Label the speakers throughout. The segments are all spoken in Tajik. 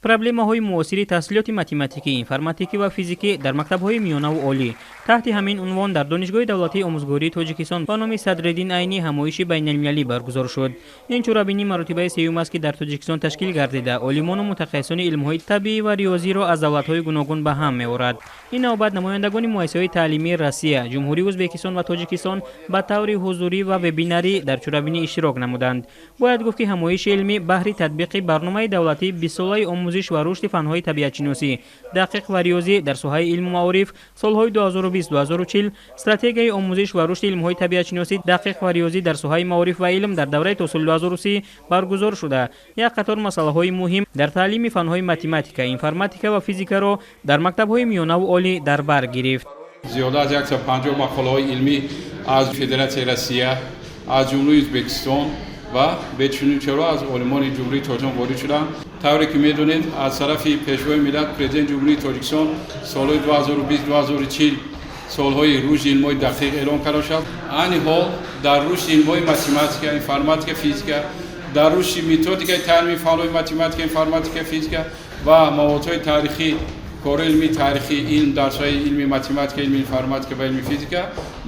Speaker 1: Проблемаҳои муосири таҳсилоти математикӣ, информатикӣ ва физикӣ дар мактабҳои миёнаву олӣ. Таҳти ҳамин унвон дар Донишгоҳи давлатии омӯзгории Тоҷикистон ба номи Садриддин Айнӣ ҳамоиши байналмилалӣ баргузор шуд. Ин чорабинӣ маротибаи сеюм аст, ки дар Тоҷикистон ташкил гардида, олимону мутахассисони илмҳои табиӣ ва риёзиро аз давлатҳои гуногун ба ҳам меорад. Ин навбат намояндагони муассисаҳои таълимии Россия, Ҷумҳурии Ӯзбекистон ва Тоҷикистон ба таври ҳузурӣ ва вебинарӣ дар чорабинӣ иштирок намуданд. Бояд гуфт, ки ҳамоиши илмӣ баҳри татбиқи барномаи давлатии 20-солаи омӯзиш ва рушди фанҳои табиатшиносӣ, дақиқ ва риёзӣ дар соҳаи илму маориф солҳои 2020-2040, стратегияи омӯзиш ва рушди илмҳои табиатшиносӣ, дақиқ ва риёзӣ дар соҳаи маориф ва илм дар давраи то соли 2030 баргузор шуда, як қатор масъалаҳои муҳим дар таълими фанҳои математика, информатика ва физикаро дар мактабҳои миёнаву олӣ дар бар гирифт.
Speaker 2: Зиёда аз 150 мақолаҳои илмӣ аз Федератсияи Россия, аз Ҷумҳурии Ӯзбекистон ва бечуну чаро аз олимони Ҷумҳурии Тоҷикистон ворид шуданд. Тавре ки медонед, аз тарафи Пешвои миллат, Президенти Ҷумҳурии Тоҷикистон, солҳои 2020-2040 солҳои рушди илмҳои дақиқ эълон карда шуд. Айни ҳол дар рушди илмҳои математика, информатика, физика, дар рушди методикаи таълими фанҳои математика, информатика, физика ва маводҳои таърихӣ, корҳои илмии таърихи илм дар соҳаи илми математика, илми информатика ва илми физика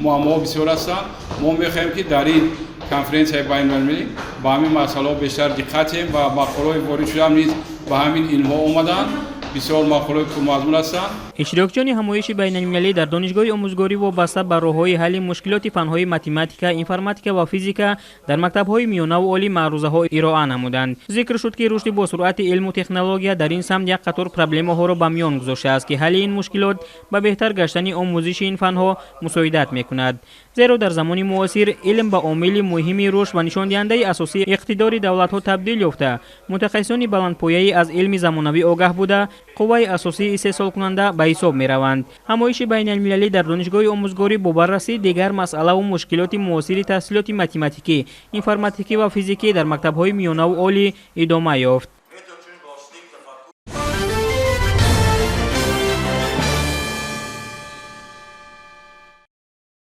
Speaker 2: муаммоҳо бисёр ҳастанд. Мо мехоҳем, ки дар ин конференсияи байналмилалӣ ба ҳамин масъалаҳо бештар диққат диҳем ва мақолаҳои ворид шудаам низ ба ҳамин илмҳо омаданд. Бисёр мақолаҳои пурмазмун ҳастанд.
Speaker 1: Иштирокчиёни ҳамоиши байналмилалӣ дар Донишгоҳи омӯзгорӣ вобаста ба роҳҳои ҳалли мушкилоти фанҳои математика, информатика ва физика дар мактабҳои миёнаву олӣ маърузаҳо ироа намуданд. Зикр шуд, ки рушди босуръати илму технология дар ин самт як қатор проблемаҳоро ба миён гузоштааст, ки ҳалли ин мушкилот ба беҳтар гаштани омӯзиши ин фанҳо мусоидат мекунад. Зеро дар замони муосир илм ба омили муҳими рушд ва нишондиҳандаи асосии иқтидори давлатҳо табдил ёфта, мутахассисони баландпояӣ аз илми замонавӣ огаҳ буда, қувваи асосии истеҳсолкунанда ба ҳисоб мераванд. Ҳамоиши байналмилалӣ дар Донишгоҳи омӯзгорӣ бо баррасии дигар масъалаву мушкилоти муосири таҳсилоти математикӣ, информатикӣ ва физикӣ дар мактабҳои миёнаву олӣ идома ёфт.